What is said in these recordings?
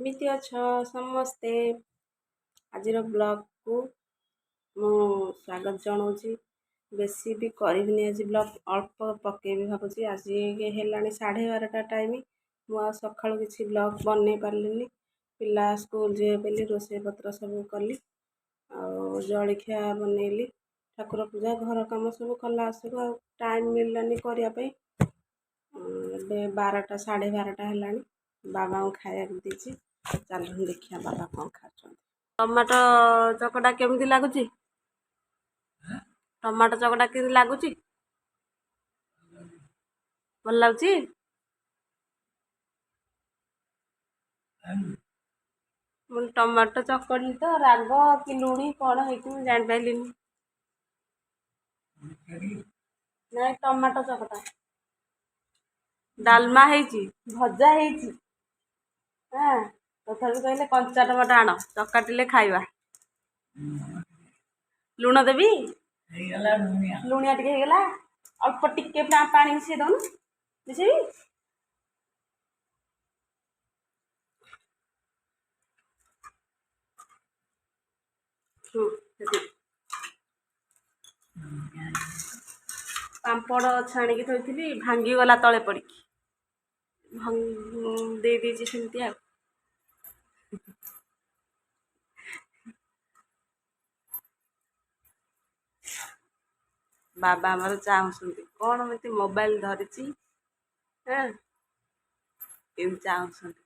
କେମିତି ଅଛ ସମସ୍ତେ? ଆଜିର ବ୍ଲଗ୍କୁ ମୁଁ ସ୍ୱାଗତ ଜଣାଉଛି। ବେଶୀ ବି କରିବିନି ଆଜି ବ୍ଲଗ୍, ଅଳ୍ପ ପକେଇବି ଭାବୁଛି। ଆଜି ହେଲାଣି 12:30 ଟାଇମ୍। ମୁଁ ଆଉ ସକାଳୁ କିଛି ବ୍ଲଗ୍ ବନେଇ ପାରିଲିନି। ପିଲା ସ୍କୁଲ ଯିବେ ବୋଲି ରୋଷେଇ ପତ୍ର ସବୁ କଲି ଆଉ ଜଳଖିଆ ବନେଇଲି, ଠାକୁର ପୂଜା, ଘର କାମ ସବୁ କଲା ଆସକୁ ଆଉ ଟାଇମ୍ ମିଳିଲାନି କରିବା ପାଇଁ। ଏବେ 12ଟା 12:30 ହେଲାଣି। ବାବାଙ୍କୁ ଖାଇବାକୁ ଦେଇଛି। ଚାଲୁନ ଦେଖିବା ବାବା କ'ଣ ଖାଉଛନ୍ତି। ଟମାଟୋ ଚକଟା କେମିତି ଲାଗୁଛି? ଟମାଟୋ ଚକଟା କେମିତି ଲାଗୁଛି? ଭଲ ଲାଗୁଛି? ମୁଁ ଟମାଟୋ ଚକଟିଲି ତ ରାଗ କି ଲୁଣି କ'ଣ ହେଇଛି ମୁଁ ଜାଣିପାରିଲିନି। ନାଇଁ, ଟମାଟୋ ଚକଟା। ଡାଲମା ହେଇଛି, ଭଜା ହେଇଛି। ହଁ, ତଥାପି କହିଲେ କଞ୍ଚା ଟମାଟୋ ଆଣ, ଚକାଟିଲେ ଖାଇବା। ଲୁଣ ଦେବି? ଲୁଣିଆ ଟିକେ ହେଇଗଲା। ଅଳ୍ପ ଟିକେ ପାଣି ମିଶେଇ ଦଉନୁ। ମିଶେଇବି? ସେତିକି। ପାମ୍ପଡ଼ ଛାଣିକି ଥୋଇଥିଲି, ଭାଙ୍ଗିଗଲା ତଳେ ପଡ଼ିକି। ଦେଇ ଦେଇଛି ସେମିତି। ଆଉ ବାବା ଆମର ଚାହୁଁଛନ୍ତି କ'ଣ, ଏମିତି ମୋବାଇଲ ଧରିଛି। ହଁ, ଏମିତି ଚାହୁଁଛନ୍ତି।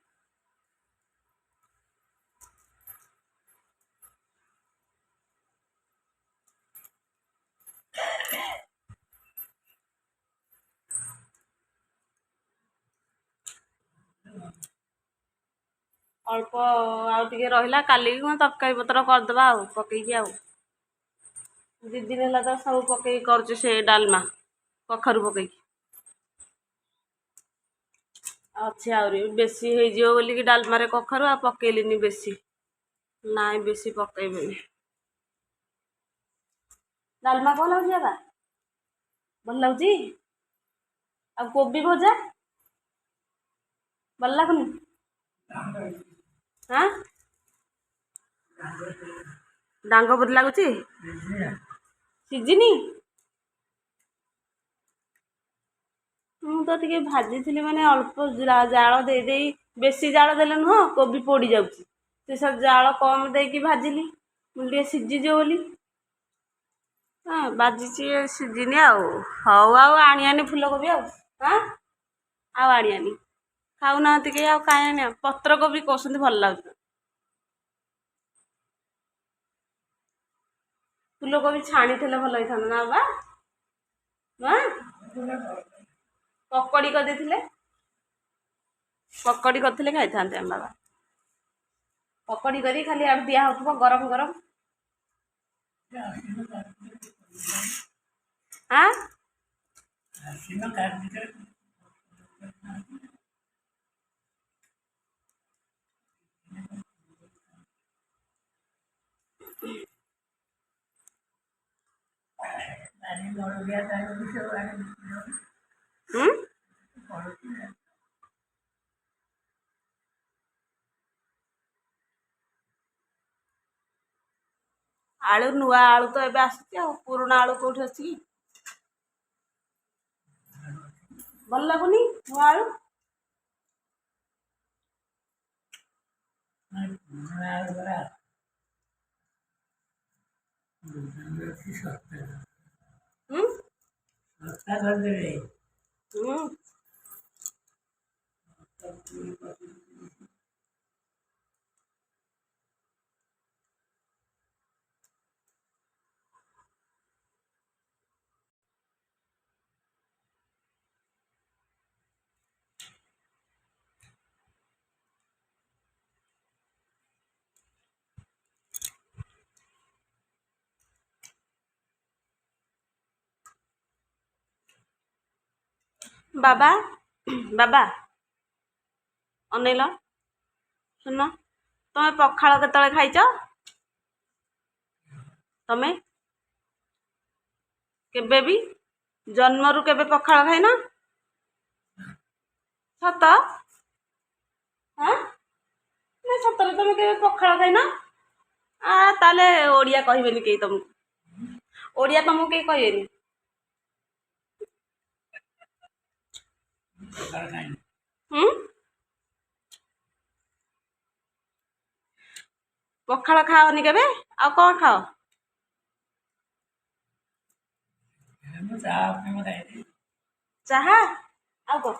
ଅଳ୍ପ ଆଉ ଟିକେ ରହିଲା, କାଲିକି କ'ଣ ତରକାରୀ ପତ୍ର କରିଦେବା ଆଉ ପକେଇକି। ଆଉ 2 ଦିନ ହେଲା ତ ସବୁ ପକେଇକି କରୁଛି ସେ ଡାଲମା, କଖାରୁ ପକେଇକି ଅଛି। ଆହୁରି ବେଶୀ ହେଇଯିବ ବୋଲିକି ଡାଲମାରେ କଖାରୁ ଆଉ ପକେଇଲିନି ବେଶୀ। ନାଇଁ, ବେଶୀ ପକେଇବିନି। ଡାଲମା କ'ଣ ଲାଗୁଛି ବାବା? ଭଲ ଲାଗୁଛି? ଆଉ କୋବି ଭଜା ଭଲ ଲାଗୁନି? ହଁ, ଡାଙ୍ଗ ପରି ଲାଗୁଛି। ସିଝିନି। ମୁଁ ତ ଟିକେ ଭାଜିଥିଲି, ମାନେ ଅଳ୍ପ ଜାଳ ଦେଇ ଦେଇ। ବେଶୀ ଜାଳ ଦେଲେ ନୁହଁ କୋବି ପୋଡ଼ି ଯାଉଛି। ସେ ସବୁ ଜାଳ କମ୍ ଦେଇକି ଭାଜିଲି ମୁଁ, ଟିକେ ସିଝିଯିବ ବୋଲି। ହଁ, ବାଜିଛି, ସିଝିନି ଆଉ। ହଉ, ଆଉ ଆଣିଆନି ଫୁଲକୋବି ଆଉ। ହଁ, ଆଉ ଆଣିଆନି, ଖାଉନାହାନ୍ତି କେହି। ଆଉ କାହିଁ ଆଣିବା? ପତ୍ରକୋବି କହୁଛନ୍ତି ଭଲ ଲାଗୁଛି। ଫୁଲକୋବି ଛାଣିଥିଲେ ଭଲ ହେଇଥାନ୍ତା ନା ବାବା? ନା, ପକୋଡ଼ି କରିଦେଇଥିଲେ, ପକୋଡ଼ି କରିଥିଲେ ଖାଇଥାନ୍ତେ ଆମ ବାବା। ପକୋଡ଼ି କରି ଖାଲି ଆଡୁ ଦିଆ ହଉଥିବ ଗରମ ଗରମ। ଆଁ, ଆଳୁ, ନୂଆ ଆଳୁ ତ ଏବେ ଆସୁଛି, ଆଉ ପୁରୁଣା ଆଳୁ କୋଉଠି ଅଛି କି? ଭଲ ଲାଗୁନି ନୂଆ ଆଳୁ? ହୁଁ। ବାବା, ବାବା, ଅନେଇଲ, ଶୁଣ, ତମେ ପଖାଳ କେତେବେଳେ ଖାଇଛ? ତମେ କେବେ ବି ଜନ୍ମରୁ କେବେ ପଖାଳ ଖାଇନ? ସତ? ହଁ ନା? ସତରେ ତମେ କେବେ ପଖାଳ ଖାଇନ? ଆ ତାହେଲେ ଓଡ଼ିଆ କହିବେନି କେହି ତମକୁ, ଓଡ଼ିଆ ତମକୁ କେହି କହିବେନି। ହୁଁ, ପଖାଳ ଖାଅନି କେବେ? ଆଉ କ'ଣ ଖାଅ? ଚାହା ଆଉ କ'ଣ?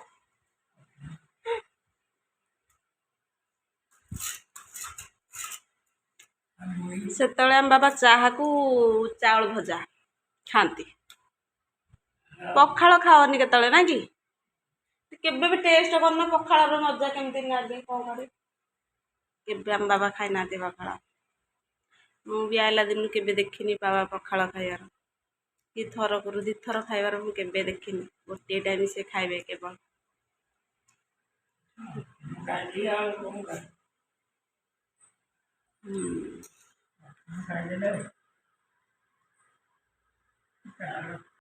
ସେତେବେଳେ ଆମ ବାବା ଚାହାକୁ ଚାଉଳ ଭଜା ଖାଆନ୍ତି, ପଖାଳ ଖାଅନି କେତେବେଳେ ନା କି? କେବେ ବି ଟେଷ୍ଟ କରୁନ ପଖାଳର ମଜା କେମିତି ଲାଗେ କ'ଣ କରେ? କେବେ ଆମ ବାବା ଖାଇନାହାନ୍ତି ପଖାଳ। ମୁଁ ବି ଆଇଲା ଦିନୁ କେବେ ଦେଖିନି ବାବା ପଖାଳ ଖାଇବାର, କି ଥରକରୁ ଦୁଇଥର ଖାଇବାର ମୁଁ କେବେ ଦେଖିନି। ଗୋଟିଏ ଟାଇମ୍ ସେ ଖାଇବେ କେବଳ।